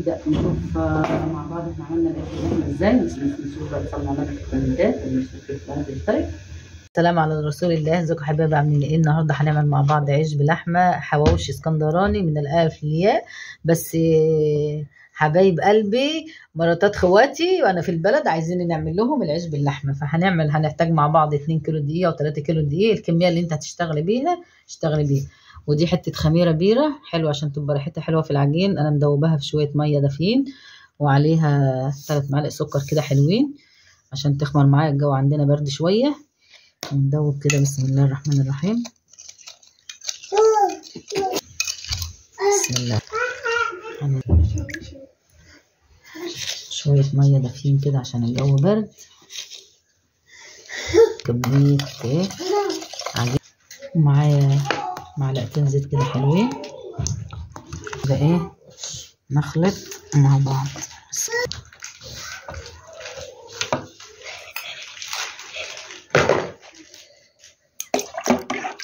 هنبدا نشوف مع بعض احنا عملنا الاكل ازاي. بس ما تنسوش بقى تصلوا على النبي في الكومنتات والاشتراك. السلام على رسول الله. ازيكم حبايبي، عاملين ايه؟ النهارده هنعمل مع بعض عيش بلحمه حواوشي اسكندراني من الالف للياء. بس حبايب قلبي، مراتات خواتي وانا في البلد عايزين نعمل لهم العيش باللحمه، فهنعمل هنحتاج مع بعض 2 كيلو دقيق او 3 كيلو دقيق، الكمية اللي انت هتشتغلي بيها اشتغلي بيها. ودي حتة خميره بيره حلوة عشان تبقى ريحتها حلوة في العجين، انا مدوباها في شوية مية دافيين وعليها 3 معالق سكر كده حلوين عشان تخمر معايا. الجو عندنا برد شوية، وندوب كده. بسم الله الرحمن الرحيم. بسم الله. شوية مية دافيين كده عشان الجو برد. كمية ايه عجين، ومعايا معلقتين زيت كده حلوين كده ايه، نخلط مع بعض.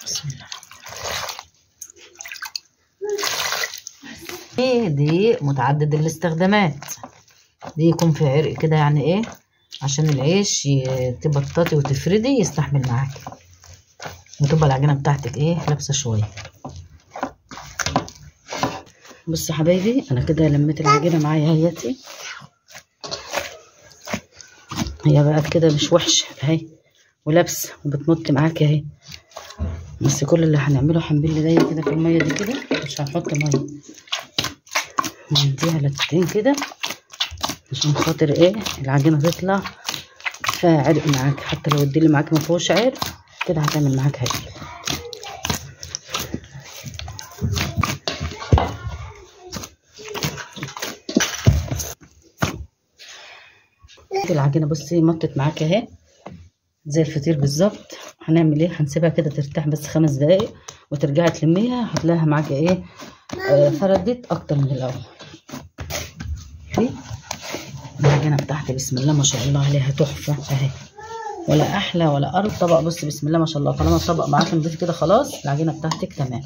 بسم الله. ايه دي متعدد الاستخدامات، دي يكون في عرق كده يعني ايه، عشان العيش تبططي وتفردي يستحمل معاكي، وتبقى العجينة بتاعتك ايه لابسه شوية. بصوا حبايبي، انا كده لميت العجينة معايا اهيتي، هي بقت كده مش وحشة اهي، ولابسه وبتمط معاكي اهي. بس كل اللي هنعمله هنبل دي كده في المية دي كده، مش هنحط مية، نديها لتين كده عشان خاطر ايه العجينة تطلع فيها عرق معاك. حتى لو الدلي معاك ما فيهوش عرق كده هتعمل معاك عرق. العجينة بصي مطت معاك اهي زي الفطير بالظبط. هنعمل ايه؟ هنسيبها كده ترتاح بس 5 دقايق وترجعي تلميها، هتلاقيها معاكي ايه فردت اكتر من الاول. العجينة بتاعتي بسم الله ما شاء الله عليها تحفة اهي، ولا احلى ولا ارض طبق. بص بسم الله ما شاء الله، طالما الطبق معاك نضيف كده خلاص العجينة بتاعتك تمام.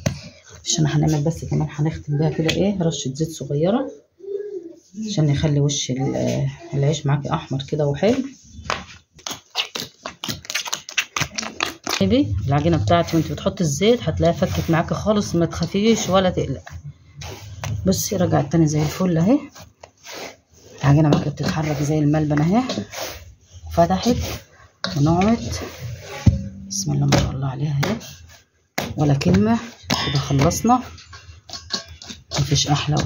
عشان هنعمل بس كمان هنختم بيها كده ايه رشه زيت صغيرة عشان نخلي وش العيش معاكي احمر كده وحلو. العجينة بتاعتي وانت بتحطي الزيت هتلاقيها فكت معاكي خالص، ما تخافيش ولا تقلق. بصي رجعت تاني زي الفل اهي، العجينة معاكي بتتحرك زي الملبن اهي، فتحت ونعمت بسم الله ما شاء الله عليها اهي، ولا كلمة. كده خلصنا، مفيش احلى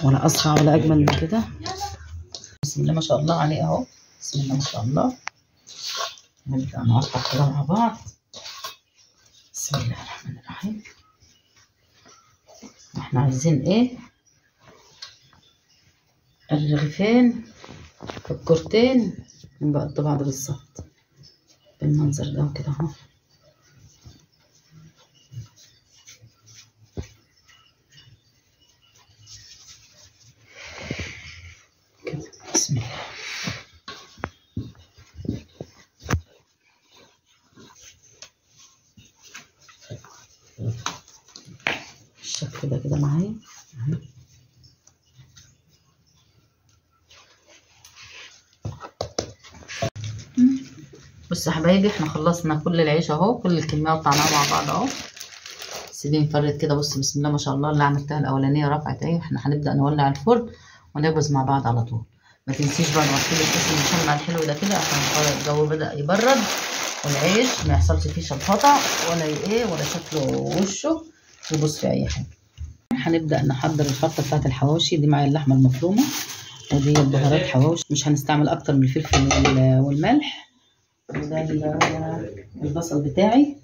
ولا اسرع ولا اجمل من كده. بسم الله ما شاء الله عليه اهو، بسم الله ما شاء الله. نبدا نقطع كده مع بعض. بسم الله الرحمن الرحيم. احنا عايزين ايه؟ الرغيفين الكورتين نبقى قد بعض بالظبط بالمنظر ده وكده اهو. كده بسم الله. الشكل ده كده معايا اهو. بصوا يا حبايبي، احنا خلصنا كل العيش اهو، كل الكمية قطعناها مع بعض اهو. سيبين فرد كده. بصوا بسم الله ما شاء الله، اللي عملتها الاولانية رفعت اهي. احنا هنبدا نولع الفرن ونخبز مع بعض على طول. ما تنسيش بقى نوصل الكيس المشمع الحلو ده كده عشان الجو بدا يبرد والعيش ما يحصلش فيه شلفطه ولا ايه ولا شكله وشه يبص في اي حاجة. هنبدا نحضر الخلطة بتاعه الحواوشي دي. معايا اللحمة المفرومه، ودي بهارات حواوشي، مش هنستعمل اكتر من الفلفل والملح، وده البصل بتاعي،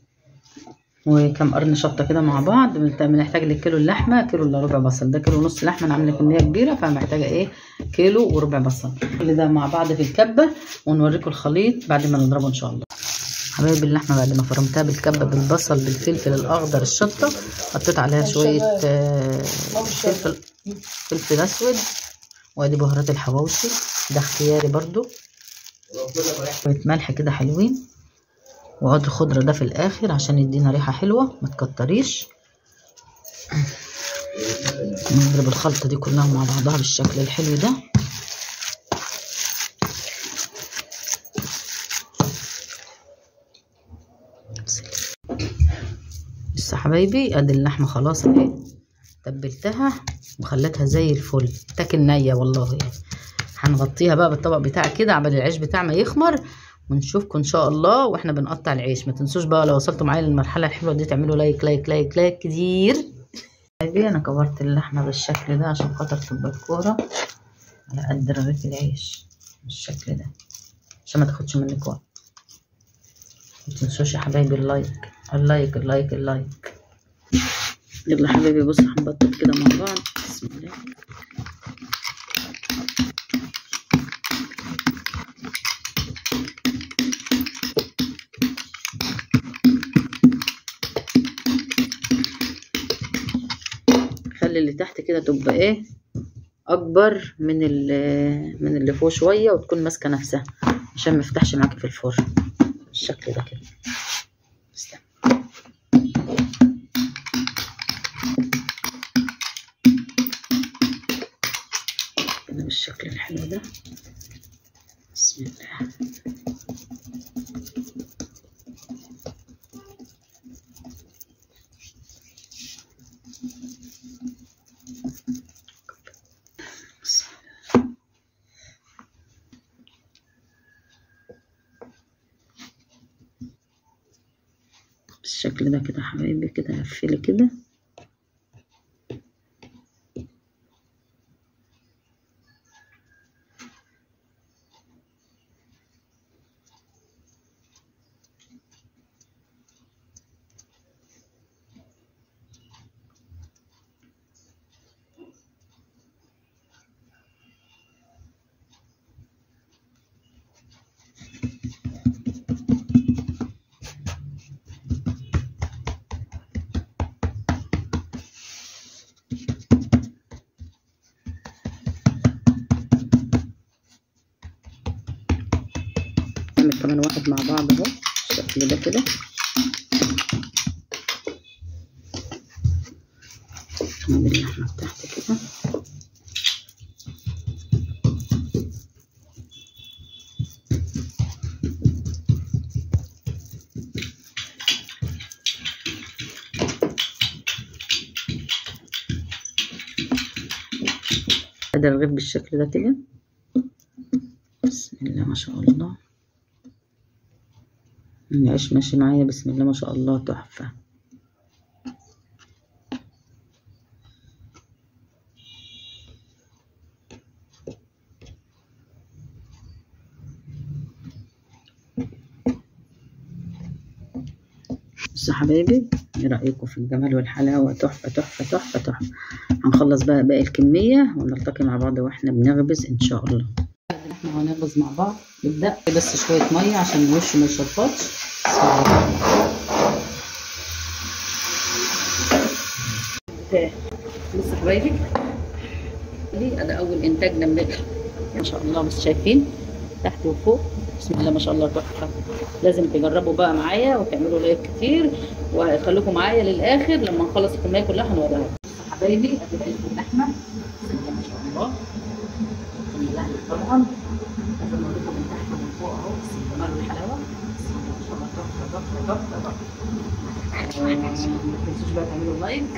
وكم قرن شطه كده مع بعض. بنحتاج للكيلو اللحمة كيلو الا ربع بصل، ده كيلو ونص لحمه، انا عامله كمية كبيرة فمحتاجه ايه كيلو وربع بصل. كل ده مع بعض في الكبه ونوريكم الخليط بعد ما نضربه ان شاء الله. حبايبي اللحمة بعد ما فرمتها بالكبه بالبصل بالفلفل الاخضر الشطه، حطيت عليها شوية فلفل اسود، وادي بهارات الحواوشي ده اختياري برضو، شوية ملح كده حلوين، وعود الخضرة ده في الاخر عشان يدينا ريحه حلوة، ما تكتريش. نضرب الخلطة دي كلها مع بعضها بالشكل الحلو ده. بصوا حبايبي ادي اللحمة خلاص اهي، تبلتها وخليتها زي الفل، تاكل نيه والله يعني. هنغطيها بقى بالطبق بتاع كده عبال العيش بتاع ما يخمر، ونشوفكم ان شاء الله واحنا بنقطع العيش. ما تنسوش بقى لو وصلتوا معايا للمرحلة الحلوة دي تعملوا like like like like كتير. حبايبي انا كورت اللحمة بالشكل ده عشان خاطر تبقى الكورة على قد رغيف العيش بالشكل ده، عشان ما تاخدش منك وقت. ما تنسوش يا حبايبي ال like ال like ال like ال like. يلا حبايبي بصوا هنبطط كده مع بعض. بسم الله. خلي اللي تحت كده تبقى ايه اكبر من اللي فوق شوية، وتكون ماسكه نفسها عشان ما يفتحش معاكي في الفرن بالشكل ده كده. استنى كده بالشكل الحلو ده. بسم الله. بالشكل ده كده حبايبي، كده قفلي كده. نعمل كمان واحد مع بعض اهو بالشكل ده كده. نعمل اللحمة بتاعتي كده. ادي الرغيف بالشكل ده كده. بسم الله ما شاء الله. العيش ماشي معايا بسم الله ما شاء الله تحفة. بصوا حبايبي ايه رأيكم في الجمال والحلاوة؟ تحفة تحفة تحفة تحفة. هنخلص بقى باقي الكمية ونلتقي مع بعض واحنا بنخبز ان شاء الله. احنا هنخبز مع بعض. نبدأ بس شوية مية عشان الوش ما يشفطش. بصوا حبايبي دي ده اول انتاجنا من ما شاء الله. بس شايفين تحت وفوق بسم الله ما شاء الله تحفة. لازم تجربوا بقى معايا وتعملوا لايك كتير، وخليكم معايا للاخر لما نخلص الكمية كلها هنوريها لكم. حبايبي ادي العيش باللحمه بسم الله ما شاء الله. اللحمة طبعا لازم اوريكم من تحت ومن فوق اهو. بس الجمال والحلاوه بسم الله ما شاء الله تحفة تحفة تحفة تحفة. ما تنسوش بقى تعملوا like.